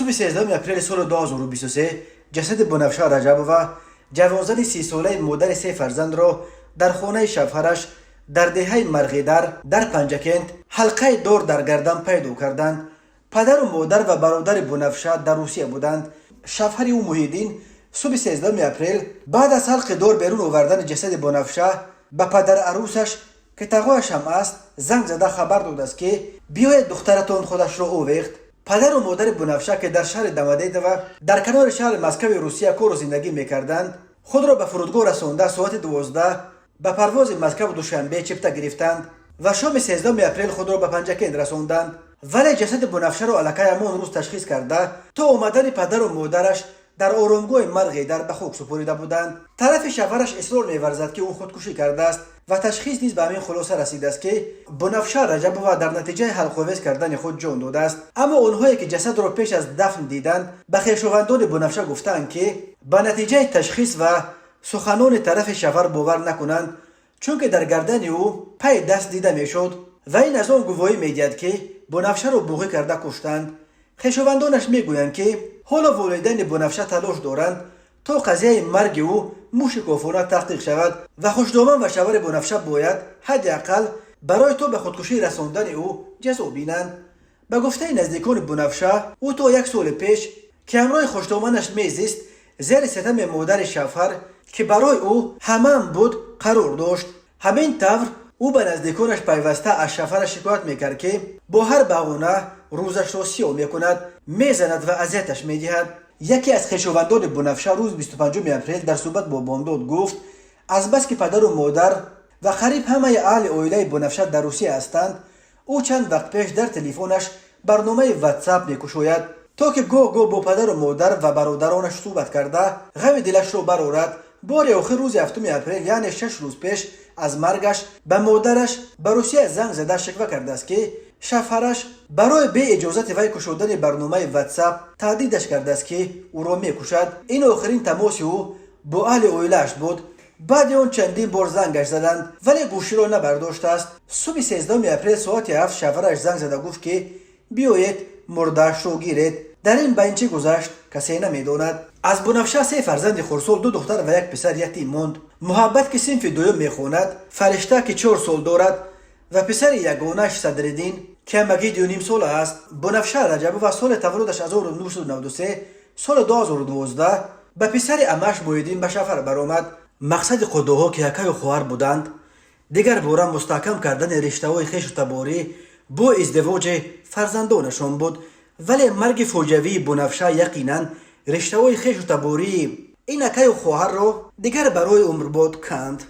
Субҳи 13 апрели соли 2023 ҷасади Бунафша Раҷабова, ҷавонзани 30-солаи модари се фарзандро дар хонаи шавҳараш дар деҳаи Марғидар дар Панҷакент ҳалқаи дор дар гардан пайдо карданд. Падару модар ва бародари Бунафша дар Русия буданд. Шавҳари ӯ Муҳиддин субҳи 13 апрел баъд аз ҳалқи дор берун овардани ҷасади Бунафша ба падарарӯсаш, ки тағояш ҳам аст, занг зада хабар додааст, ки биёед, духтаратон худашро овехт. Падару модари Бунафша, ки дар шаҳри Домодедово дар канори шаҳри Москави Русия кору зиндагӣ мекарданд, худро ба фурудгоҳ расонда, соати 12 ба парвози Москаву Душанбе чипта гирифтанд ва шоми 13 апрел худро ба Панҷакент расонданд. Вале ҷасади Бунафшаро аллакай ҳамон рӯз ташхис карда, то омадани падару модараш дар оромгоҳи Марғидар ба хок супорида буданд. Тарафи шавҳараш исрор меварзад, ки ӯ худкушӣ кардааст ва ташхис низ ба ҳамин хулоса расидааст, ки Бунафша Раҷабова дар натиҷаи ҳалқовез кардани худ ҷон додааст. Аммо онҳое, ки ҷасадро пеш аз дафн диданд, ба хешовандони Бунафша гуфтаанд, ки ба натиҷаи ташхис ва суханони тарафи шавҳар бовар накунанд, чунки дар гардани ӯ пайи даст дида мешуд ва ин аз он гувоҳӣ медиҳад, ки Бунафшаро буғӣ карда куштанд. Хешовандонаш мегӯянд, ки ҳоло волидайни Бунафша талош доранд, то қазияи марги ӯ мушикофона таҳқиқ шавад ва хушдоман ва шавҳари Бунафша бояд ҳадди ақал барои то ба худкушӣ расондани ӯ ҷазо бинанд. Ба гуфтаи наздикони Бунафша, ӯ то як соли пеш, ки ҳамроҳи хушдоманаш мезист, зери ситами модари шавҳар, ки барои ӯ ҳамаам буд, қарор дошт. Ҳамин тавр, ӯ ба наздиконаш пайваста аз шавҳараш шикоят мекард, ки бо ҳар баҳона рӯзашро сиёҳ мекунад, мезанад ва азияташ медиҳад. Яке аз хешовандони Бунафша рӯзи 25 апрел дар суҳбат бо Бомдод гуфт, азбаски падару модар ва қариб ҳамаи аҳли оилаи Бунафша дар Русия ҳастанд, ӯ чанд вақт пеш дар телефонаш барномаи Ватсап мекушояд, то ки гоҳ-гоҳ бо падару модар ва бародаронаш суҳбат карда, ғами дилашро барорад. Бори охир рӯзи 7 апрел, яъне 6 рӯз пеш аз маргаш, ба модараш ба Русия занг зада шиква кардааст, ки шавҳараш барои беиҷозати вай кушодани барномаи Ватсап таҳдидаш кардааст, ки ӯро мекушад. Ин охирин тамоси ӯ бо аҳли оилааш буд. Баъди он чандин бор зангаш заданд, вале гӯширо набардоштааст. Субҳи 13 апрел соати 7 шавҳараш занг зада гуфт, ки биёед, мурдаашро гиред. Дар ин байн чӣ гузашт, касе намедонад. Аз Бунафша се фарзанди хурдсол, ду духтар ва як писар ятим монд. Муҳаббат, ки синфи дуюм мехонад, Фаришта, ки 4 сол дорад, ва писари ягонааш Садриддин, ки ҳамагӣ 2,5 сола аст. Бунафша Раҷабова соли таваллудаш 1993, соли 2012 ба писари амааш Муҳиддин ба шавҳар баромад. Мақсади қудоҳо, ки акаю хоҳар буданд, дигар бора мустаҳкам кардани риштаҳои хешу таборӣ бо издивоҷи фарзандонашон буд. Вале марги фоҷиавии Бунафша яқинан риштаҳои хешу табории ин акаю хоҳарро дигар барои умрбод канд.